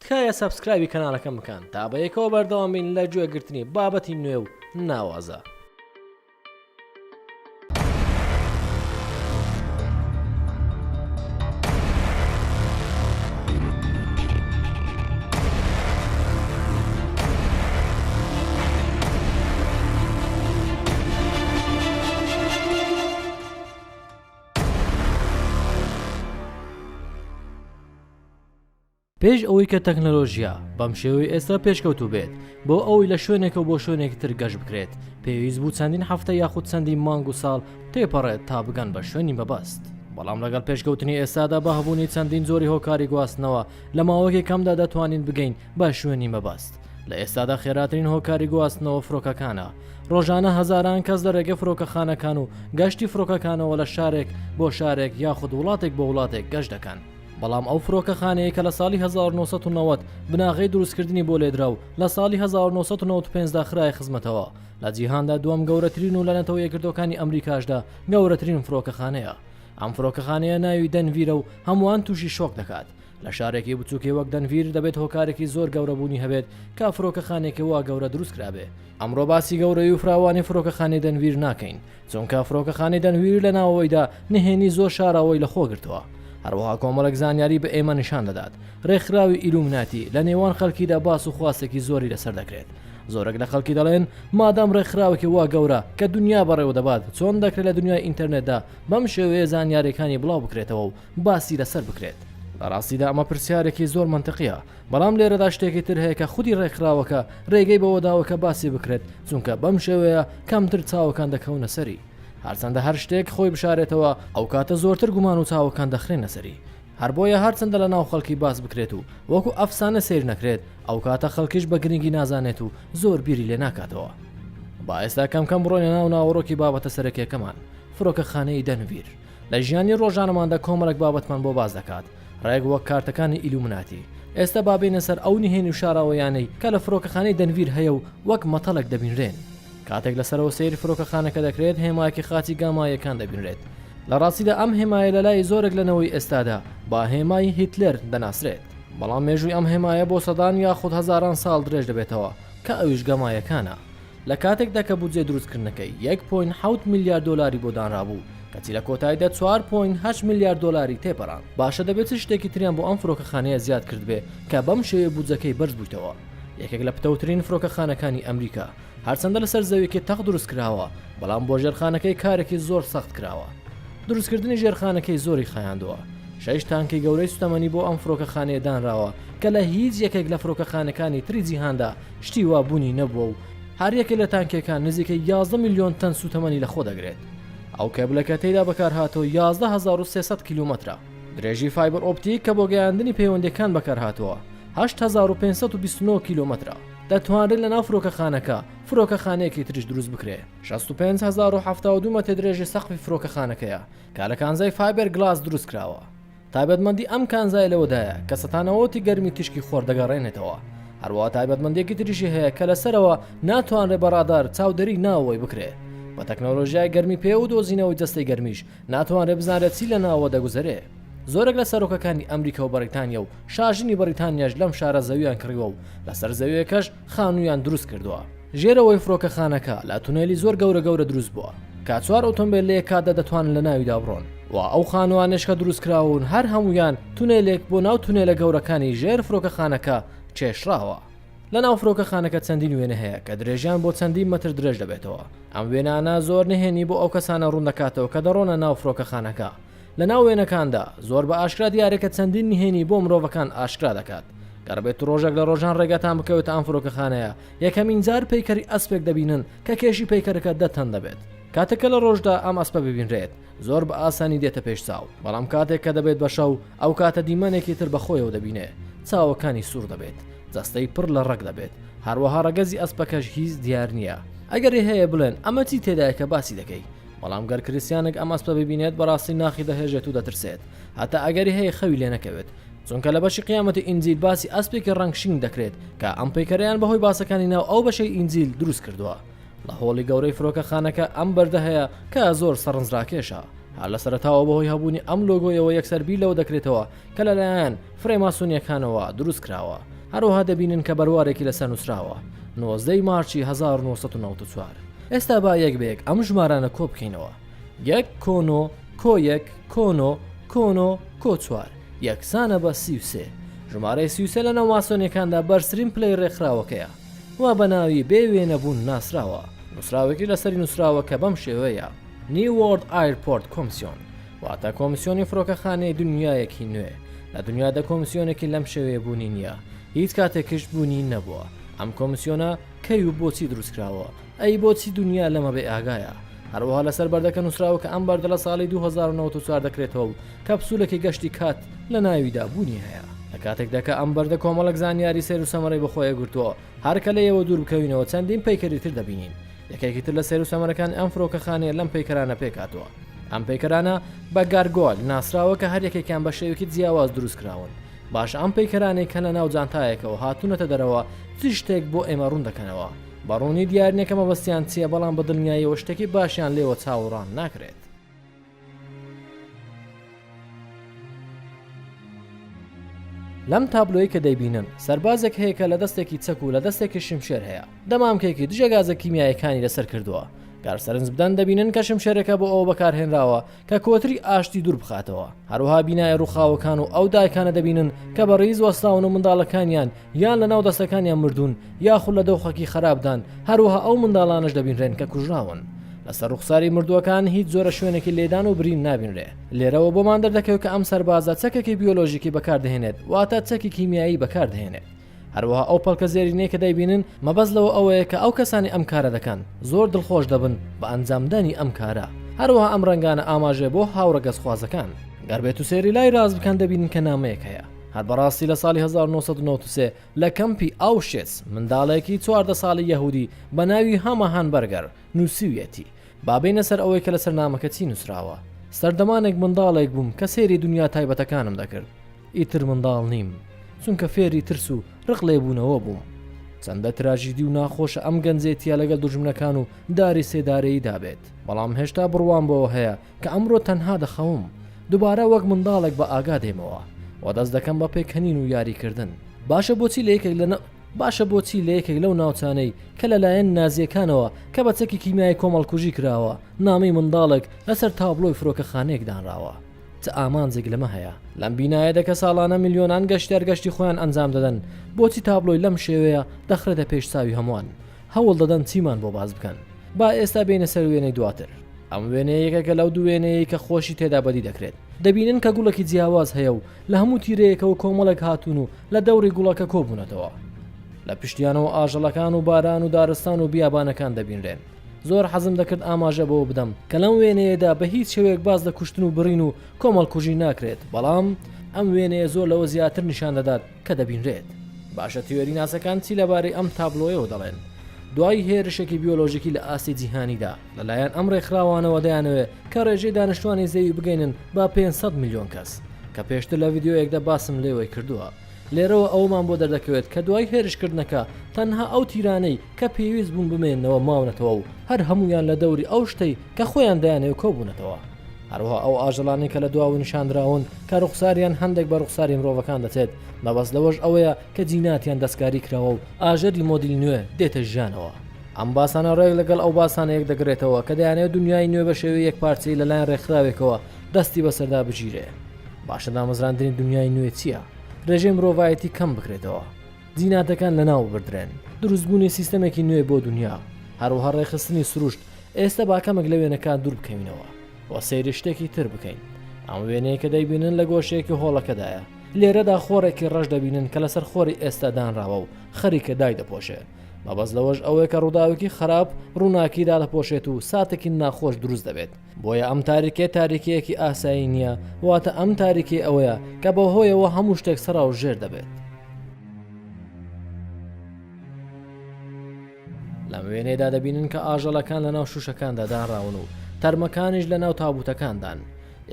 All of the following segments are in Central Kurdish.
تکایە subscribe ی کەناڵەکەم بکەن تا بەیەکەوە بەردەوام بین لە گوێگرتنی بابەتی نوێ و ناوازە. پێش ئەوەی کە تەکنەلۆژیا بەم شێوەی ئێستا پێشکەوتوو بێت، بۆ ئەوەی لە شوێنێکەوە بۆ شوێنێکی تر گەشت بکرێت، پێویست بوو چەندین هەفتە یاخود چەندین مانگ و ساڵ تێپەڕێت تا بگەن بە شوێنی مەبەست. بەڵام لەگەڵ پێشکەوتنی ئێستادا بە هەبوونی چەندین جۆری هۆکاری گواستنەوە لە ماوەیەکی کەمدا دەتوانین بگەین بە شوێنی مەبەست. لە ئێستادا خێراترین هۆکاری گواستنەوە فرۆکەکانە. ڕۆژانە هەزاران کەس لە ڕێگەی فرۆکەخانەکان و گەشتی فرۆکەکانەوە لە شارێک بۆ شارێک یاخود وڵاتێک بۆ وڵاتێک گەشت دەکەن. بەڵام ئەو فرۆکەخانەیە کە لە ساڵی 1990 بناغەی دروستکردنی بۆ لێدرا و لە ساڵی 1995 دا خرایە خزمەتەوە لە جیهاندا دووەم گەورەترین و لە نەتەوە یەکگرتووەکانی ئەمریکاشدا گەورەترین فرۆکەخانەیە. ئەم فرۆکەخانەیە ناوی دەنڤیرە و هەمووان تووشی شۆک دەکات. لە شارێکی بچووکی وەک دەنڤیر دەبێت هۆکارێکی زۆر گەورە بوونی هەبێت کە فرۆکەخانێکی وا گەورە دروست کرابێ. ئەمڕۆ باسی گەورەی و فراوانی فرۆکەخانەی دەنڤیر ناکەین، چونکە فرۆکەخانەی دەنڤیر لە ناوەوەیدا نهێنی زۆر شاراوەی لە خۆ گرتووە. هەروەها کۆمەڵێک زانیاری بە ئێمە نیشان دەدات. رێکخراوی ئیلومناتی لە نێوان خەلکیدا باس و خواسێکی زۆری لەسەر دەکرێت. زۆرێک لە خەڵکی دەڵێن مادام رێکخراوێکی وا گەورە کە دونیا بەڕێوە دەبات چۆن دەکرێت لە دونیای ئینتەرنێتدا بەم شێوەیە زانیاریەکانی بڵاو بکرێتەوە و باسی لەسەر بکرێت؟ لە ڕاستیدا ئەمە پرسیارێکی زۆر مەنتقیە، بەڵام لێرەدا شتێکی تر هەیە کە خودی ڕێکخراوەکە ڕێگەی بەوە داوە کە باسی بکرێت، چونکە بەم شێوەیە کەمتر چاوەکان دەکەونە سەری. هەرچەندە هەر شتێک خۆی بشارێتەوە ئەوکاتە زۆرتر گومان و چاوەکان دەخرێنە سەری. هەر بۆیە هەرچەندە لە ناو خەڵکی باس بکرێت و وەکو ئەفسانە سەیر نەکرێت، ئەوکاتە خەڵکیش بە گرنگی نازانێت و زۆر بیری لێ ناکاتەوە. با ئێستا کەم کەم بڕۆینە ناو ناوەڕۆکی بابەتە سەرەکیەکەمان، فرۆکەخانەی دەنڤیر. لە ژیانی ڕۆژانەماندا کۆمەڵێک بابەتمان بۆ باس دەکات، ڕێک وەک کارتەکانی ئیلومناتی. ئێستا با بێینە سەر ئەو نهێنی و شاراوەیانەی کە لە فرۆکەخانەی دەنڤیر هەیە و وەک مەتەڵێک دەبینرێن. کاتێک لە سەرەوە سەیری فرۆکەخانەکە دەکرێت هێمایەکی خاچی گامایەکان دەبینرێت. لە ڕاستیدا ئەم هێمایە لە لای زۆرێک لە نەوەی ئێستادا بە هێمای هیتلەر دەناسرێت. بەڵام مێژووی ئەم هێمایە بۆ سەدان یاخود هەزاران ساڵ درێژ دەبێتەوە کە ئەویش گەمایەکانە. لە کاتێکدا کە بودجەی دروستکردنەکەی یەک point حەوت ملیار دۆلاری بۆ دانرابوو، کەچی لە کۆتاییدا 4.8 ملیار دۆلاری تێپەڕاند. باشە دەبێ چ شتێکی تریان بۆ ئەم فرۆکەخانەیە زیاد کردبێ کە بەم شێوەیە بودجەکەی بەرز بوویتەوە؟ یەکێک لە پتەوترین فرۆکەخانەکانی ئەمریکا، هەرچەندە لەسەر زەویەکی تەخت دروستکراوە، بەڵام بۆ ژێرخانەکەی کارێکی زۆر سەخت کراوە. دروستکردنی ژێرخانەکەی زۆری خایاندووە. شەش تانکی گەورەی سوتەمەنی بۆ ئەم فرۆکەخانەیە دانراوە کە لە هیچ یەکێک لە فرۆکەخانەکانی تری جیهاندا شتی وا بوونی نەبووە و هەر یەکێک لە تانکیەکان نزیکەی 11 ملیۆن تەن سووتەمەنی لەخۆ دەگرێت. ئەو کێبلە کە تێیدا بەکارهاتووە 11300 کیلۆمەترە. درێژی fiber optic کە بۆ گەیاندنی پەیوەندیەکان بەکارهاتووە 8529 کیلۆمەترە. دەتوانرێت لەناو فرۆکەخانەکە فرۆکەخانەیەکی تریش دروست بکرێ. 65072 مەتر درێژی سەقفی فرۆکەخانەکەیە کە لە کانزای fiber glass دروست کراوە. تایبەتمەندی ئەم کانزایە لەوەدایە کە سەتانەوەتی گەرمی تیشکی خۆر دەگەڕێنێتەوە. هەروەها تایبەتمەندیەکی تریشی هەیە کە لەسەرەوە ناتوانرێت بە ڕادار چاودێری ناوەوەی بکرێ. بە تەکنەلۆژیای گەرمی پێ و دۆزینەوەی جەستەی گەرمیش ناتوانرێت بزانرێت چی لە ناوەوە دەگوزەرێ. زۆرێک لە سەرۆکەکانی ئەمریکا و بەڕیتانیا و شاژنی بەڕیتانیاش لەم شارە زەویان کڕیوە و لەسەر زەویەکەش خانوویان دروست کردووە. ژێرەوەی فڕۆکەخانەکە لە تونێلی زۆر گەورە گەورە دروست بووە کە چوار ئۆتۆمبێل لە یەک کاتدا دەتوانن لە ناویدا بڕۆن و ئەو خانووانەش کە دروست کراون هەر هەموویان تونێلێک بۆ ناو تونێلە گەورەکانی ژێر فڕۆکەخانەکە کێشراوە. لە ناو فڕۆکەخانەکە چەندین وێنە هەیە کە درێژیان بۆ چەندین مەتر درێژ دەبێتەوە. ئەم وێنانە زۆر نهێنی بۆ ئەو کەسانە ڕوون دەکاتەوە کە دەڕۆنە ناو فڕۆکەخانەکە. لە ناو وێنەکاندا زۆر بە ئاشکرا دیارە کە چەندین نهێنی بۆ مرۆڤەکان ئاشکرا دەکات. گەر بێت ڕۆژێک لە ڕۆژان ڕێگاتان بکەوێتە ئەم فڕۆکەخانەیە، یەکەمین جار پەیکەری ئەسپێک دەبینن کە کێشی پەیکەرەکە دە تەن دەبێت. کاتێک کە لە ڕۆژدا ئەم ئەسپە ببینرێت زۆر بە ئاسانی دێتە پێش چاو، بەڵام کاتێک کە دەبێت بە شەو ئەو کاتە دیمەنێکی تر بە خۆیەوە دەبینێ، چاوەکانی سوور دەبێت، جەستەی پڕ لە ڕەگ دەبێت، هەروەها ڕەگەزی ئەسپەکەش هیچ دیار نییە. ئەگەری هەیە بڵێن ئەمە چی تێدایە کە باسی دەکەی؟ بەڵام گەر کریستیانێک ئەم ئەسپە ببینێت بەڕاستی ناخی دەهێژێت و دەترسێت، هەتا ئەگەری هەیە خەوی لێ نەکەوێت، چونکە لە بەشی قیامەتی ئینجیل باسی ئەسپێکی ڕەنگ شین دەکرێت کە ئەم پەیکەرەیان بەهۆی باسەکانی ناو ئەو بەشەی ئینجیل دروست کردووە. لە هۆڵی گەورەی فرۆکەخانەکە ئەم بەردە هەیە کە زۆر سەرنجڕاکێشە. هەر لە سەرەتاوە بەهۆی هەبوونی ئەم لۆگۆیەوە یەکسەر بیر لەوە دەکرێتەوە کە لەلایەن فرێماسۆنیەکانەوە دروست کراوە. هەروەها دەبینن کە بەروارێکی لەسەر نووسراوە 19 ی مارچی 1994. ئێستا با یەک بە یەک ئەم ژمارانە کۆ بکەینەوە. یەک کۆ نۆ کۆ یەک کۆ نۆ کۆ نۆ کۆ چوار یەکسانە بە 33. ژمارەی 33 لەناو ماسۆنیەکاندا بەرزترین پلەی ڕێکخراوەکەیە. و بە ناوی بێ وێنەبوون ناسراوە. نووسراوێکی لەسەری نووسراوە کە بەم شێوەیە، New World Airport Commission، واتە کۆمسیۆنی فڕۆکەخانەی دنیایەکی نوێ. لە دنیادا کۆمسیۆنێکی لەم شێوەیە بوونی نییە، هیچ کاتێکیش بوونی نەبووە. ئەم کۆمسیۆنە کەی و بۆچی دروستکراوە؟ ئەی بۆچی دنیا لەمە بێ ئاگایە؟ هەروەها لەسەر بەردەکە نووسراوە کە ئەم بەردە لە ساڵی 2094 دەکرێتەوە و کەپسولێکی گەشتی کات لە ناویدا بوونی هەیە. لە کاتێکدا کە ئەم بەردە کۆمەڵێک زانیاری سەیر و سەمەرەی بەخۆیە گرتووە، هەر کە لێیەوە دوور بکەوینەوە چەندین پەیکەری تر دەبینین. یەکێکی تر لە سەیر و سەمەرەکانی ئەم فرۆکەخانەیە لەم پەیکەرانە پێکهاتووە. ئەم پەیکەرانە بە gargoyle ناسراوە کە هەر یەکێکیان بە شێوەیەکی جیاواز دروست کراون. باشە ئەم پەیکەرانەی کە لە ناو جانتایەکەوە هاتوونەتە دەرەوە چ شتێک بۆ ئێمە ڕوون دەکەنەوە؟ بە ڕوونی دیار نییە کە مەبەستیان چییە بەڵام بە دڵنیاییەوە شتێکی باشیان لێوە چاوەڕان ناکرێت. لەم تابلۆی کە دەیبینن سەربازێک هەیە کە لە دەستێکی چەک و لە دەستێکی شمشێر هەیە دەمامکێکی دژە گازە کیمیایەکانی لەسەر کردووە گەر سەرنج بدەن دەبینن کە شمشێرەکە بۆ ئەوە بەکارهێنراوە کە کۆتری ئاشتی دوور بخاتەوە هەروەها بینایە ڕووخاوەکان و ئەو دایکانە دەبینن کە بە ڕیز وەستاون و منداڵەکانیان یان لەناو دەستەکانیان مردوون یاخود لە دۆخێکی خراپدان، هەروەها ئەو منداڵانەش دەبینرێن کە کوژراون. لەسەر ڕوخساری مردووەکان هیچ جۆرە شوێنێکی لێدان و برین نابینرێ. لێرەوە بۆمان دەردەکەوێت کە ئەم سەربازە چەکێکی بیۆلۆژیکی بەکاردەهێنێت، واتە چەکی کیمیایی بەکاردەهێنێت. هەروەها ئەو پەڵکە زێرینەی کە دەیبینن مەبەست لەوە ئەوەیە کە ئەو کەسانی ئەم کارە دەکەن زۆر دڵخۆش دەبن بە ئەنجامدانی ئەم کارە. هەروەها ئەم ڕەنگانە ئاماژەیە بۆ هاوڕەگەزخوازەکان. گەر بێتو سەیری لای ڕاست بکەن دەبینن کە نامەیەک هەیە. هەر بەڕاستی لە ساڵی 1993 لە کەمپی ئاوشێتس منداڵێکی 14 ساڵی یەهودی بە ناوی هاما هانبەرگەر نووسیویەتی با بێینە سەر ئەوەی کە لەسەر نامەکە چی نووسراوە سەردەمانێک منداڵێک بووم کە سەیری دنیا تایبەتەکانم دەکرد ئیتر منداڵ نیم چونکە فێری ترس و ڕق لێبوونەوە بووم چەندە تراژیدی و ناخۆشە ئەم گەنجێتیە لەگەڵ دوژمنەکان و داری سێدارەییدا بێت بەڵام هێشتا بڕوام بەوە هەیە کە ئەمڕۆ تەنها دەخەوم دوبارە وەک منداڵێک بە ئاگا دێمەوە و دەست دەکەم بە پێکەنین و یاریکردن. باشە بۆچی لە یەکێک لە باشە بۆچی لە یەکێک لەو ناوچانەی کە لەلایەن نازییەکانەوە کە بە چەکی کیمیایی کۆمەڵکوژی کراوە نامەی منداڵێک لەسەر تابڵۆی فرۆکەخانەیەک دانراوە؟ چ ئامانجێک لەمە هەیە؟ لەم بینایەدا کە ساڵانە ملیۆنان گەشتیار گەشتی خۆیان ئەنجام دەدەن بۆچی تابڵۆی لەم شێوەیە دەخرێتە پێش چاوی هەمووان؟ هەوڵ دەدەن چیمان بۆ باس بکەن؟ با ئێستا بێینە سەر وێنەی دواتر. ئەم وێنەیە یەکێکە لەو دوو وێنەیەی کە خۆشی تێدا بەدی دەکرێت. دەبینن کە گوڵێکی جیاواز هەیە و لە هەموو تیرەیەکەوە کۆمەڵێک هاتوون و لە دەوری گوڵەکە کۆبوونەتەوە. لە پشتیانەوە ئاژەڵەکان و باران و دارستان و بیابانەکان دەبینرێن. زۆر حەزم دەکرد ئاماژە بەوە بدەم کە لەم وێنەیەدا بە هیچ شێوەیەک باس لە کوشتن و بڕین و کۆمەڵکوژی ناکرێت، بەڵام ئەم وێنەیە زۆر لەوە زیاتر نیشان دەدات کە دەبینرێت. باشە تیۆریناسەکان چی لەبارەی ئەم تابلۆیەوە دەڵێن؟ دوای هێرشێکی بیۆلۆژیکی لە ئاستی جیهانیدا لەلایەن ئەم ڕێکخراوانەوە دەیانەوێت کە ڕێژەی دانیشتوانی زەوی بگەینن بە 500 ملیۆن کەس کە پێشتر لە ڤیدیۆیەکدا باسم لێوەی کردووە. لێرەوە ئەوەمان بۆ دەردەکەوێت کە دوای هێرشکردنەکە تەنها ئەو تیرانەی کە پێویست بوون بمێننەوە ماونەتەوە و هەر هەموویان لە دەوری ئەو شتەی کە خۆیان دەیانەوێت کۆبوونەتەوە. هەروەها ئەو ئاژەڵانەی کە لە دواوە نیشاندراون کە ڕوخساریان هەندێک بە ڕوخساری مرۆڤەکان دەچێت، مەبەست لەوەش ئەوەیە کە جیناتیان دەستکاری کراوە و ئاژەلی مۆدیل نوێ دێتە ژیانەوە. ئەم باسانە ڕێک لەگەڵ ئەو باسانە یەکدەگرێتەوە کە دەیانەوێت دونیای نوێ بە شێوەی یەکپارچەیی لەلایەن ڕێکخراوێکەوە دەستی بەسەردا بگیرێ. باشە دامەزراندنی دونیای نوێ چییە؟ ڕێژەی مرۆڤایەتی کەم بکرێتەوە. جیناتەکان لەناو ببردرێن، دروستبوونی سیستەمێکی نوێ بۆ دونیا، هەروەها ڕێکخستنی سروشت، ئێستا با کەمێک لە وێنەکان دوور بکەوینەوە و سەیری شتێکی تر بکەین. ئەم وێنەیە کە دەیبینن لە گۆشەیەکی هۆڵەکەدایە، لێرەدا خۆڕێکی ڕەش دەبینن کە لەسەر خۆری ئێستا دانراوە و خەریکە دایدەپۆشێ. مەبەست لەوەش ئەوەیە کە ڕووداوێکی خراپ ڕووناکی دادەپۆشێت و ساتێکی ناخۆش دروست دەبێت. بۆیە ئەم تاریکیە تاریکیەکی ئاسایی نییە، واتە ئەم تاریکی ئەوەیە کە بەهۆیەوە هەموو شتێک سەراو ژێر دەبێت. لەم وێنەیەدا دەبینن کە ئاژەڵەکان لەناو شوشەکاندا دانراون و تەرمەکانیش لەناو تابوتەکاندان.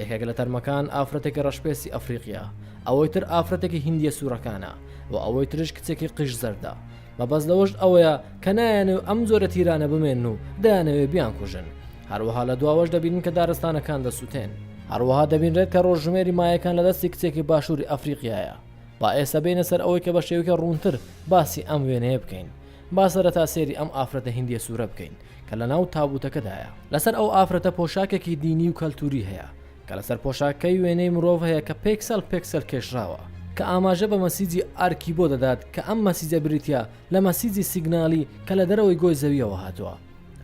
یەکێک لە تەرمەکان ئافرەتێکی ڕەشپێستی ئەفریقیە، ئەوەی تر ئافرەتێکی هیندیە سوورەکانە و ئەوەی ترش کچێکی قژ زەردە. مەبەست لەوەش ئەوەیە کە نایانەوێ ئەم جۆرە تیرانە بمێنن و دەیانەوێ بیانکوژن. هەروەها لە دواوەش دەبینین کە دارستانەکان دەسووتێن. هەروەها دەبینرێت کە ڕۆژژمێری مایەکان لە دەستی کچێکی باشووری ئەفریقیایە. با ئێستا بێینە سەر ئەوەی کە بە شێوەیەکی ڕوونتر باسی ئەم وێنەیە بکەین. با سەرەتا سەیری ئەم ئافرەتە هیندییە سوورە بکەین کە لەناو تابووتەکەدایە. لەسەر ئەو ئافرەتە پۆشاکێکی دینی و کەلتووری هەیە کە لەسەر پۆشاکەکەی وێنەی مرۆڤ هەیە کە پێکسەل پێکسەل کێشراوە کە ئاماژە بە مەسیجی ئارکیبۆ دەدات کە ئەم مەسیجە بریتییە لە مەسیجی سیگنالی کە لە دەرەوەی گۆی زەوییەوە هاتووە.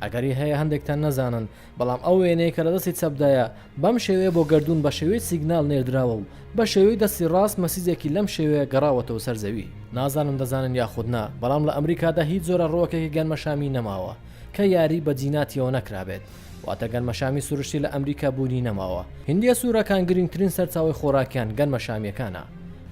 ئەگەری هەیە هەندێکتان نەزانن بەڵام ئەو وێنەیە کە لە دەستی چەپدایە بەم شێوەیە بۆ گەردوون بە شێوەی سیگنال نێردراوە و بە شێوەی دەستی ڕاست مەسیجێکی لەم شێوەیە گەڕاوەتەوە سەر زەوی. نازانم دەزانن یاخود نا بەڵام لە ئەمریکادا هیچ جۆرە ڕووەکێکی گەنمەشامی نەماوە کە یاری بە جیناتیەوە نەکرابێت واتە گەنمەشامی سروشتی لە ئەمریکا بوونی نەماوە. هیندیە سوورەکان گرنگترین سەرچاوەی خۆراکیان گەنمەشامیەکانە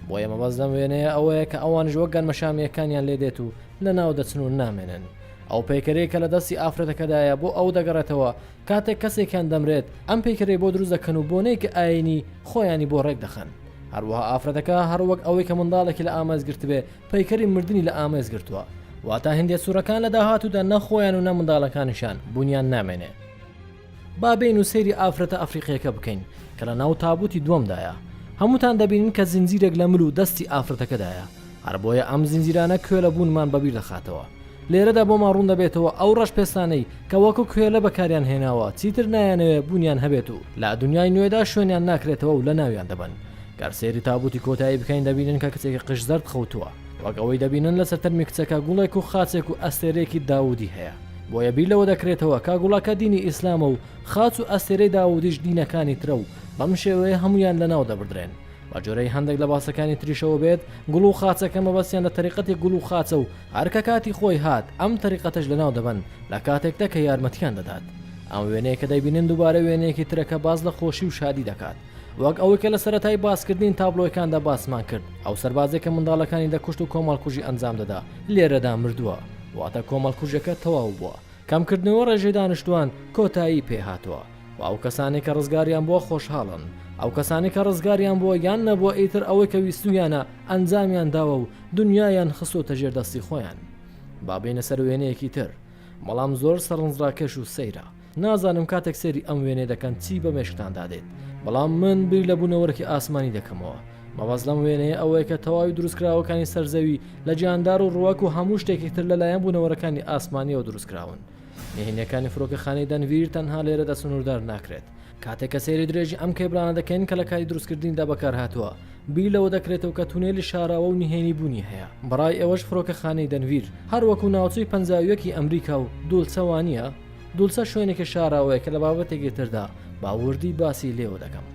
بۆیە مەبەست لەم وێنەیە ئەوەیە کە ئەوانیش وەک گەنمەشامیەکانیان لێدێت و لەناو دەچن و نامێنن. ئەو پەیکەرەی کە لە دەستی ئافرەتەکەدایە بۆ ئەو دەگەڕێتەوە کاتێک کەسێکیان دەمرێت ئەم پەیکەرەی بۆ دروست دەکەن و بۆنەیەکی ئایینی خۆیانی بۆ ڕێک دەخەن. هەروەها ئافرەتەکە هەر وەک ئەوەی کە منداڵێکی لە ئامێز گرتبێ پەیکەری مردنی لە ئامێز گرتووە. واتە هندیە سوورەکان لە داهاتوودا نە خۆیان و نە منداڵەکانیشیان بوونیان نامێنێ. با بێین و سەیری ئافرەتە ئەفریقیەکە بکەین کە لە ناو تابوتی دووەمدایە. هەمووتان دەبینن کە زنجیرێک لە مل و دەستی ئافرەتەکەدایە. هەر بۆیە ئەم زنجیرانە کوێلە بوونمان بەبیر دەخاتەوە. لێرەدا بۆمان ڕوون دەبێتەوە ئەو ڕەشپێستانەی کە وەکو کوێلە بەکاریان هێناوە چیتر نایانەوێ بوونیان هەبێت و لە دونیای نوێدا شوێنیان ناکرێتەوە و لەناویان دەبەن. گەر سەیری تابوتی کۆتایی بکەین دەبینن کە کچێکی قژ زەرد خەوتووە. وەک ئەوەی دەبینن لەسەر تەرمی کچەکە گوڵێک و خاچێک و ئەستێرەیەکی داوودی هەیە. بۆیە بیر لەوە دەکرێتەوە کە گوڵەکە دینی ئیسلامە و خاچ و ئەستێرەی داوودیش دینەکانی ترە و بەم شێوەیە هەموویان لەناو دەبردرێن. بە جۆرەی هەندێک لە باسەکانی تریشەوە بێت گوڵ و خاچەکە مەبەستیان لە تەریقەتی گوڵ و خاچە و هەر کە کاتی خۆی هات ئەم تەریقەتەش لەناو دەبەن لە کاتێکدا کە یارمەتیان دەدات. ئەم وێنەیە کە دەیبینن دووبارە وێنەیەکی ترە کە باس لە خۆشی و شادی دەکات. وەک ئەوەی کە لە سەرەتای باسکردنی تابلۆیەکاندا باسمان کرد، ئەو سەربازەی کە منداڵەکانی دەکوشت و کۆمەڵکوژی ئەنجام دەدا، لێرەدا مردووە. واتە کۆمەڵکوژیەکە تەواو بووە. کەمکردنەوەی ڕێژەی دانیشتووان کۆتایی پێ هاتووە و ئەو کەسانەی کە ڕزگاریان بووە خۆشحاڵن. ئەو کەسانەی کە ڕزگاریان بووە یان نەبووە ئیتر ئەوەی کە ویستوویانە ئەنجامیان داوە و دونیایان خستۆتە ژێر دەستی خۆیان. با بێینە سەر وێنەیەکی تر. بەڵام زۆر سەرنجڕاکێش و سەیرە. نازانم کاتێک سەیری ئەم وێنەیە دەکەن چی بە مێشکتاندا دێت، بەڵام من بیر لە بوونەوەرێکی ئاسمانی دەکەمەوە. مەبەست لەم وێنەیە ئەوەیە کە تەواوی دروستکراوەکانی سەر زەوی لە گیاندار و ڕووەک و هەموو شتێکی تر لەلایەن بوونەوەرەکانی ئاسمانییەوە دروستکراون. نهێنییەکانی فرۆکەخانەی دەنڤیر تەنها لێرەدا سنووردار ناکرێت. کاتێک کە سەیری درێژی ئەم کێبلانە دەکەین کە لە کاتی دروستکردنیدا بەکارهاتووە، بیر لەوە دەکرێتەوە کە تونێلی شاراوە و نهێنی بوونی هەیە. بەڕای ئێوەش فرۆکەخانەی دەنڤیر هەر وەکو ناوچەی 51 ی ئەمریکا و دولچە وانییە؟ دولچە شوێنێکی شاراوەیە کە لە بابەتێکی تردا بە وردی باسی لێوە دەکەم.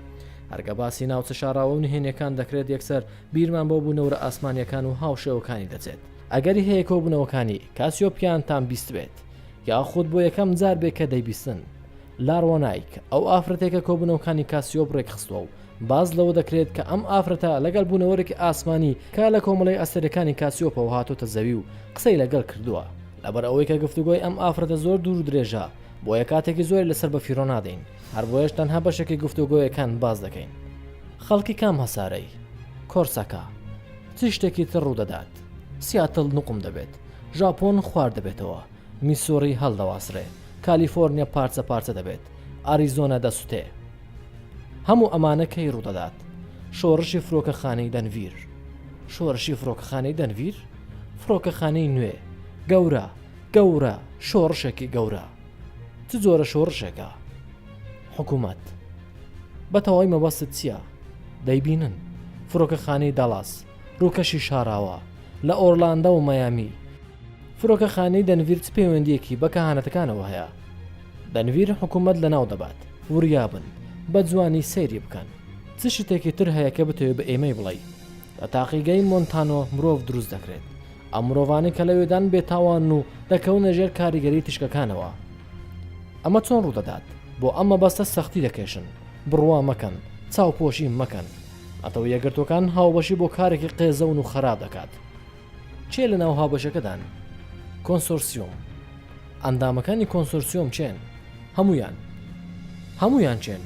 هەرکە باسی ناوچە شاراوە و نهێنیەکان دەکرێت یەکسەر بیرمان بۆ بوونەوەرە ئاسمانیەکان و هاوشێوەکانی دەچێت. ئەگەری هەیە کۆبوونەوەکانی کاسیۆپیانتان بیستبێت یاخود بۆ یەکەم جار بێ کە دەیبیستن. لاروانایک ئەو ئافرەتێکە کۆبوونەوەکانی کاسیۆپ ڕێکخستووە و باس لەوە دەکرێت کە ئەم ئافرەتە لەگەڵ بوونەوەرێکی ئاسمانی کە لە کۆمەڵەی ئەستێرەکانی کاسیۆپەوە هاتۆتە زەوی و قسەی لەگەڵ کردووە. لەبەر ئەوەی کە گفتوگۆی ئەم ئافرەتە زۆر دوور و درێژە بۆیە کاتێکی زۆری لەسەر بەفیڕۆ نادەین هەر بۆیەش تەنها بەشێکی گفتوگۆیەکان باس دەکەین. خەڵکی کام هەسارەی؟ کۆرسەکە. چ شتێکی تر ڕوودەدات؟ سیاتڵ نوقم دەبێت. ژاپۆن خوار دەبێتەوە. میسۆری هەڵدەواسرێ. کالیفۆرنیا پارچە پارچە دەبێت. ئاریزۆنا دەسوتێ. هەموو ئەمانە کەی ڕوودەدات؟ شۆڕشی فرۆکەخانەی دەنڤیر. شۆرشی فڕۆکەخانەی دەنڤیر؟ فڕۆکەخانەی نوێ. گەورە. گەورە. شۆڕشێکی گەورە. چ جۆرە شۆڕشێکە؟ حکوومەت. بە تەواوی مەبەستت چییە؟ دەیبینن. فڕۆکەخانەی دالاس. ڕووکەشی شاراوە. لە ئۆرلاندە و مەیامی. فرۆکەخانەی دەنڤیر چ پەیوەندییەکی بە کەهانەتەکانەوە هەیە؟ دەنڤیر حکوومەت لەناو دەبات. وریابن. بە جوانی سەیری بکەن. چ شتێکی تر هەیە کە بتەوێ بە ئێمەی بڵێی؟ لە تاقیگەی مۆنتانۆ مرۆڤ دروست دەکرێت. ئەو مرۆڤانەی کە لەوێدان بێتاوانن و دەکەونە ژێر کاریگەری تیشکەکانەوە. ئەمە چۆن ڕوودەدات؟ بۆ ئەم مەبەستە سەختی دەکێشن. بڕوا مەکەن. چاوپۆشی مەکەن. نەتەوە یەکگرتووەکان هاوبەشی بۆ کارێکی قێزەون و خەراپ دەکات. کێ لەناو هاوبەشەکەدان؟ کۆنسۆرسیۆم. ئەندامەکانی کۆنسۆرسیۆم کێن؟ هەموویان. هەموویان کێن؟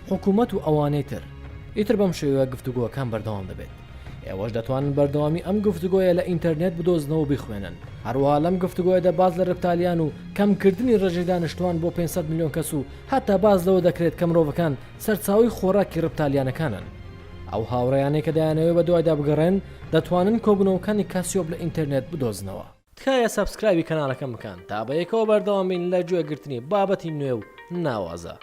حکوومەت و ئەوانەی تر. ئیتر بەم شێوەیە گفتوگۆکان بەردەوام دەبێت. ئێوەش دەتوانن بەردەوامی ئەم گفتوگۆیە لە ئینتەرنێت بدۆزنەوە و بیخوێنن. هەروەها لەم گفتوگۆیەدا باس لە رپتالیان و کەمکردنی ڕێژەی دانیشتوان بۆ 500 ملیۆن کەس و هەتا باس لەوە دەکرێت کە مرۆڤەکان سەرچاوەی خۆراکی رپتالیانەکانن. ئەو هاوڕێیانەی کە دەیانەوێت بەدوایدا بگەڕێن دەتوانن کۆبوونەوەکانی کاسیۆپ لە ئینتەرنێت بدۆزنەوە. تکایە subscribe ی کەناڵەکەم بکەن تا بەیەکەوە بەردەوام بین لە گوێگرتنی بابەتی نوێ و ناوازە.